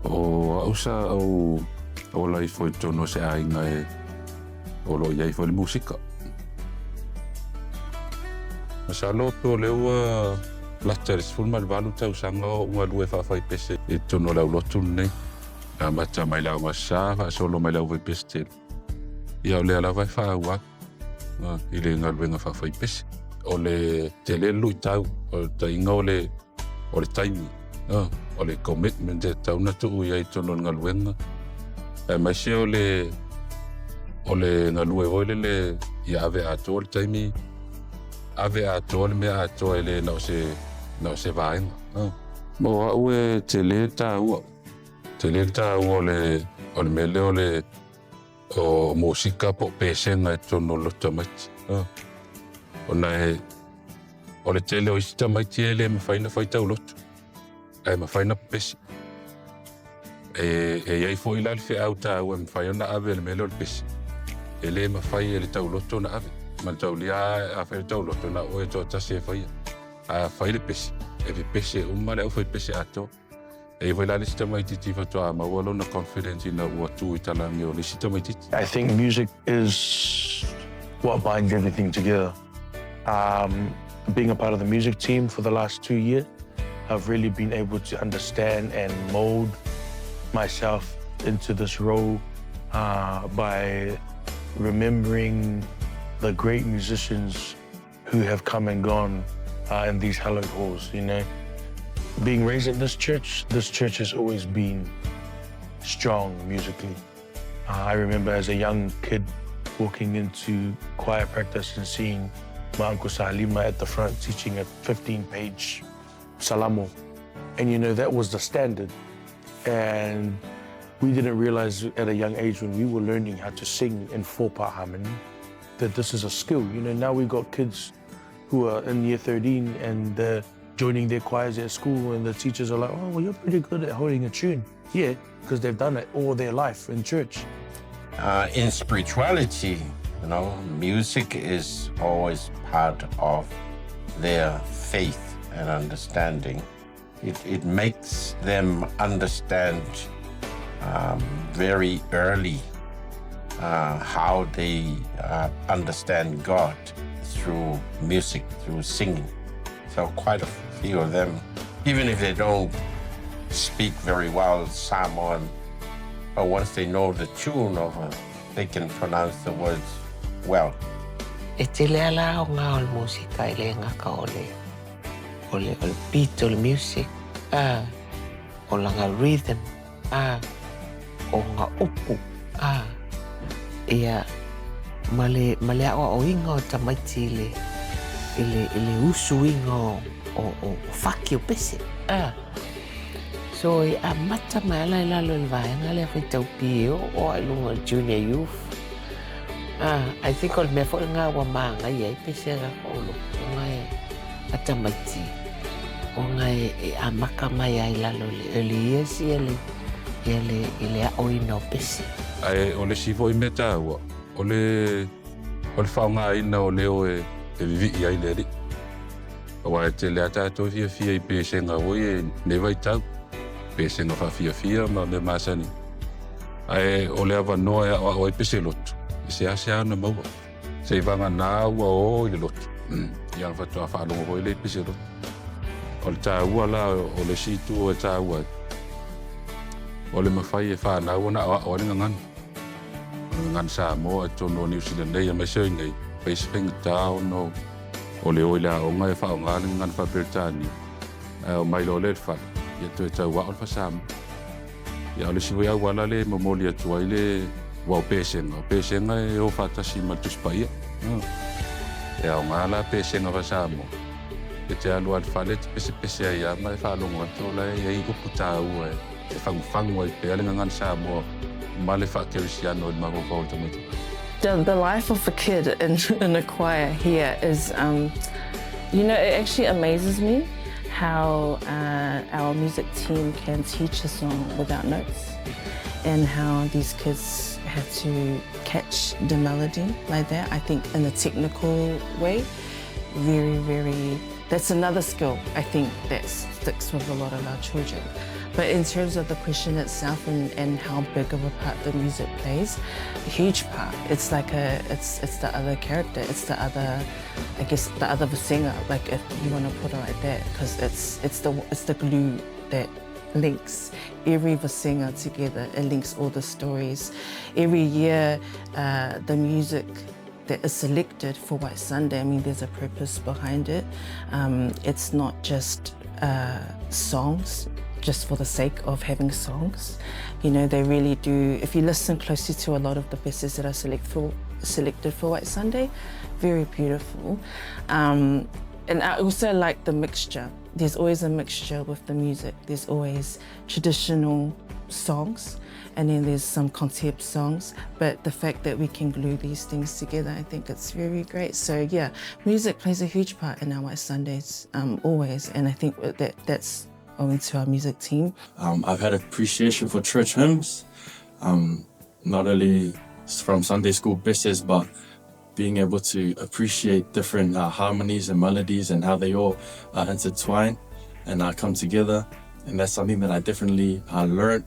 O a'u sa ou ola ifo i totonu o se aiga e o lo o i ai foi le musika. Masalo pe o lea ua lata i le 18 tausaga o ou galue faafaipese i totonu o le aulotu lenei. E amata mai le Aoga Sa faasolo mai le aufaipese tele. Ia o lea lava e faaauau i le galuega faafaipese. O le tele le luitau, o le taiga o le o le taimi, o le commitment e tatau ona tuu i ai i totonu o le galuega, aemaise o le o le galue foi lele ia ave atoa le taimi, ave atoa le mea atoa e le na o se na o se vaega. Mo a'u e tele le taua, tele le taua o le o le mea lea o le o musika po o pesega i totonu o le loto tamaiti. Ona e o le tele o isi tamaiti e le mafai ona faitau lotu, ae mafai ona pepesi. E i ai foi la le feau taua e mafai ona ave e le mea lea o le pesi. E le mafai e le tauloto ona ave. Mataulia a fai le tauloto na o oe e toatasi e faia. Ae a fai le pesi, e pepese uma le aufaipese atoa. E i ai foi la le isi tamaitiiti faatoa maua lona confidence ina ua tu i talage o le isi tamaitiiti. I think music is what binds everything together. Being a part of the music team for the last 2 years, I've really been able to understand and mold myself into this role by remembering the great musicians who have come and gone in these hallowed halls. Being raised in this church has always been strong musically. I remember as a young kid walking into choir practice and seeing my Uncle Salima at the front teaching a 15-page salamo. And that was the standard. And we didn't realize at a young age when we were learning how to sing in four-part harmony that this is a skill. Now we've got kids who are in year 13 and they're joining their choirs at school and the teachers are like, "Oh, well, you're pretty good at holding a tune." Yeah, because they've done it all their life in church. In spirituality, music is always part of their faith and understanding. It makes them understand very early how they understand God through music, through singing. So quite a few of them, even if they don't speak very well Samoan, but once they know the tune of it, they can pronounce the words well. E tele ala o ngā o le musika e le ngaka o le beat o le music, a, o langa rhythm, a, o ngā upu, a, ia, ma le ao o inga o tamaiti i le usu inga o whaki o pese. A. So e a mata mai ala i lalo i le vaega lea faitau pie o ai lunga o le junior youth. Ah, I think o le mea foi ngā ua maangai ai pese nga olo. O ngai a tamaiti. O ngai e a maka mai ai lalo le early years ia le ia le i le ao ina o pese. Ae o le isi foi mea taua, o le faaaogaina o leo e vivii ai le alii. Aua e tele a tatou e fiafia i pesega foi e nei vaitau. Pesega faafiafia ma mea masani. Ae o le avanoa e aoao ai pese lotu, e seasea ona maua. Se i vagana ua o i le lotu. Ia ona faatoa faalogo foi lea i pese lotu. O le taua la o le isi itu e taua ai, o le mafai e fanau ona aoao ai le gagana. O le gagana Samoa i totonu o Niu Sila nei aemaise o i nei, fai se faigata ona o le o i le aoga e faaaoga le gagana faa-Peretania. Ae o mai loa lea i le fale, ia toe tauao le faa-Samoa. Ia o le isi foi auala le momoli atu ai le ua o pesega. O pesega e o faatasi ma le Tusi Paia. E aoga la pesega faa-Samoa. E te alu lava i le fale e te pesepese ai lava ma e faalogo atu o la e i ai upu taua e fagufagu ai pea le gagana Samoa ma le faakerisiano i le mafaufau o le tamaiti. The life of a kid in a choir here is, it actually amazes me how our music team can teach a song without notes and how these kids have to catch the melody like that. I think in a technical way, very, very, that's another skill I think that sticks with a lot of our children. But in terms of the question itself and, and how big of a part the music plays, a huge part. It's like a, it's, it's the other character. It's the other, I guess, the other singer, like if you want to put it like that, because it's, it's, the, it's the glue that links every singer together. It links all the stories. Every year, the music that is selected for White Sunday, I mean, there's a purpose behind it. It's not just songs, just for the sake of having songs. You know, they really do, if you listen closely to a lot of the pieces that are selected for White Sunday, very beautiful. And I also like the mixture. There's always a mixture with the music. There's always traditional songs and then there's some concept songs. But the fact that we can glue these things together, I think it's very great. So yeah, music plays a huge part in our White Sundays, always. And I think that that's owing to our music team. I've had appreciation for church hymns, not only from Sunday school pieces, but being able to appreciate different harmonies and melodies and how they all intertwine and come together. And that's something that I definitely learned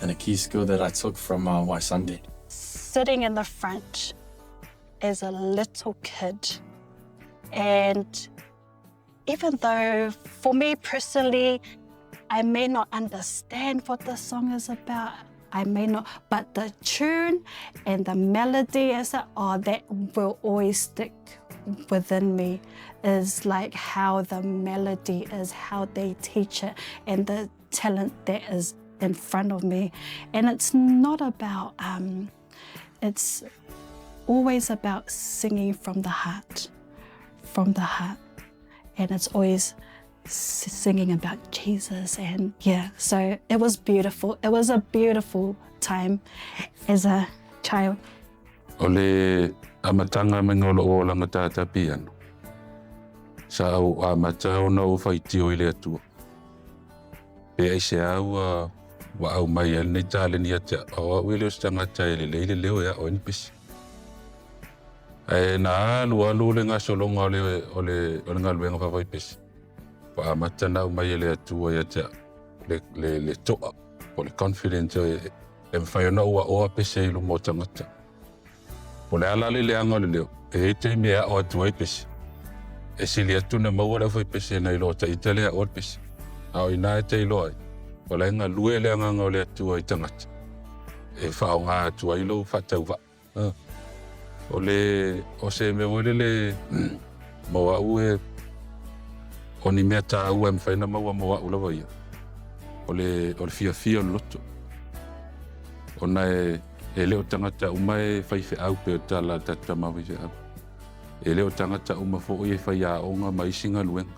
and a key skill that I took from White Sunday. Sitting in the front as a little kid, and even though for me personally, I may not understand what the song is about, I may not, but the tune and the melody is, oh, that will always stick within me, is like how the melody is, how they teach it, and the talent that is in front of me. And it's not about, it's always about singing from the heart, from the heart. And it's always singing about Jesus, and yeah, so it was beautiful. It was a beautiful time as a child. O le amataga mai o lo'u olaga tātā piano. Sa ou amata ona ou faitio i le Atua. Pe aiseā ua ua aumai ai lenei taleni ia te a'u, o a'u e le o se tagata e lelei le leo e a'o ai ni pese. Ae na alu alu le gasologa o le o le o le galuega faafaipese. Ua amata ona aumai e le Atua ia te a'u le le le to'a po o le confidence e e mafai ona ou a'oa pese i luma o tagata. Po o le a la le leaga o le leo, e i ai taimi e a'o atu ai pese. E sili atu na maua le aufaipese nai lo o taita le a'oa le pese. A o iná e te iloa ai, o la e galue le agaga o le Atua i tagata e faaaogā atu ai lou faatauvaa. O le o se mea foi lele mo a'u e o ni mea tāua e mafai ona maua mo a'u lava ia, o le o le fiafia o le loto. Ona e e le o tagata uma e faifeau pei o le tala a le tatou tama faifeau. E le o tagata uma fo'i e faiaoga ma isi galuega.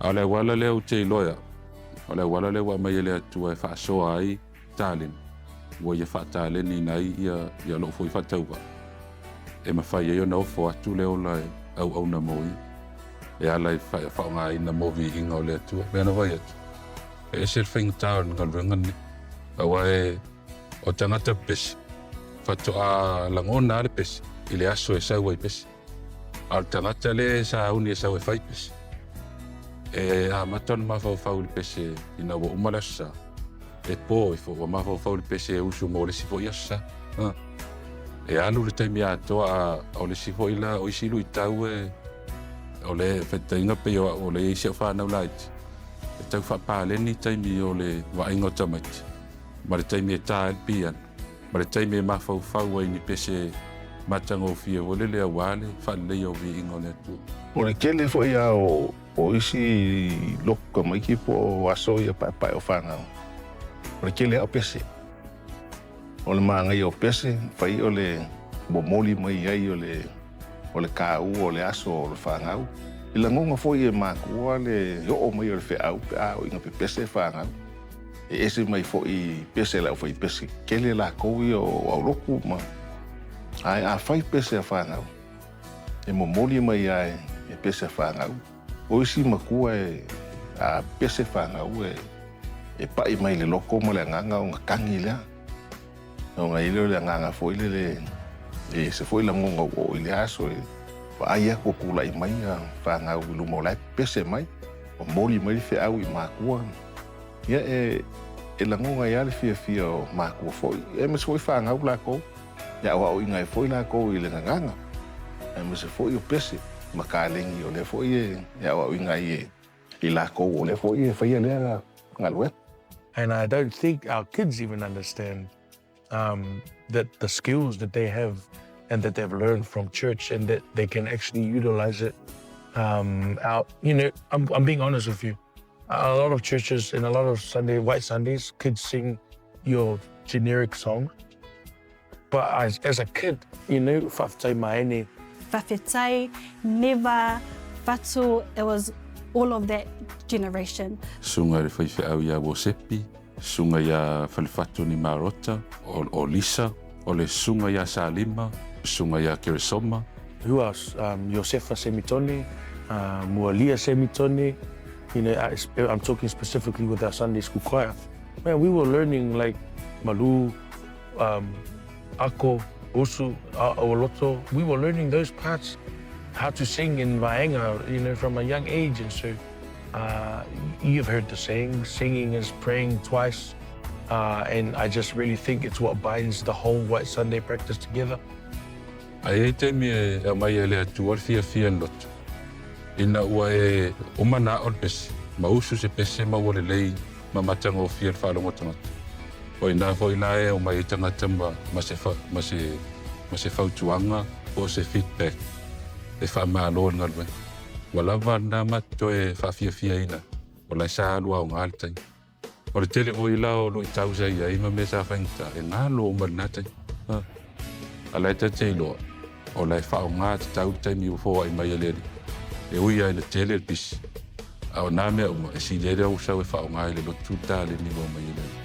A o le auala lea ou te iloa e a'u, o le auala lea ua aumai e le Atua e faasoa ai taleni, ua ia faataleniina ai ia ia lo'u foi faatauvaa, e mafai ai ona ofo atu le ola e auauna mo ia, e ala i faaaogāina mo viiga o le Atua. Mea na fai atu, e ese le faigata o le galuega lenei, auā e o tagata pepesi, faatoa lagona lava le pese i le aso e sau ai pese. A o le tagata lea e sauni e sau e fai pese, e amata ona mafaufau i le pese ina ua uma le aso Sa. E po ifo ua mafaufau i le pese e usu mo le isi foi aso Sa. E alu le taimi atoa a o le isi foi la o isi luitau e o le faitaitaiga pei o a'u o lea e i ai si a'u fanau laiti e tau faapaleni taimi o le vaaiga o tamaiti ma le taimi e tā ai le piano ma le taimi e mafaufau ai i ni pese matagofie foi lele auā le faaleleia o viiga o le Atua. O le tele foi lava o isi lotu tamaiti po o aso ia paepae o fanau, o le tele lava o pese. O le manaia o pese, fai o le momoli mai ai o le o le kāua o le aso o le fanau. E lagona foi e matua le oo mai o le feau pe a oo ina pepese fanau. E ese mai foi i pese a le aufaipese tele lakou ia o aulotu ma ae afai pese a fanau, e momoli mai lava e pese a fanau. O isi matua e a pese fanau e e pa'i mai i le loto ma le agaga ona tagi lea. Ona i ai lea o le agaga foi lele e ese foi lagona ua oo i lea aso e vaai atu o tulai mai fanau i luma o la e pepese mai, momoli mai le feau i matua. Ia e e lagona ai lava le fiafia o matua foi, aemaise foi fanau lakou, e aoaoina ai foi lakou i le gagana, aemaise foi o pese ma kalegi o lea foi e aoaoina ai e i lakou o lea foi e faia lea galuega. And I don't think our kids even understand that the skills that they have and that they've learned from church and that they can actually utilize it out. I'm being honest with you. A lot of churches and a lot of Sunday, White Sundays, kids sing your generic song. But as a kid, fa'afetai maene. Fa'afetai, Neva, Fatu, it was all of that generation. Susuga i le faifeau iā Uosepi, susuga iā Falefatu ni Marota, o Lisa, o le susuga iā Salima, susuga iā Keresoma. Who else? Josefa Semitone, Mualia Semitone. I'm talking specifically with our Sunday school choir. Man, we were learning like Malu, Ako, Usu, Awaloto. We were learning those parts, how to sing in Vaenga, from a young age. And so you've heard the saying, singing is praying twice. And I just really think it's what binds the whole White Sunday practice together. Ae i ai taimi e aumai ai e le Atua le fiafia i le loto, ina ua e uma na o le pese, ma usu se pese ma ua lelei ma matagofie i le faalogo a tagata. O i ina foi la e aumai ai tagata ma, ma se, ma se, ma se fautuaga po o se feedback e faamalo i le galuega. Ua lava lena ma toe faafiafiaina, o la e sa alu aoga le taimi. O le tele foi la o luitau sa i ai ma mea sa faigata, e galo uma i lena taimi. A la e ta te iloa, o la e faaaoga tatau le taimi ua foai mai e le Alii. E ui lava ina tele le pisi, a o nā mea uma, e sili ai le au sau e faaaoga i le lotu le taleni ua aumai e le Alii.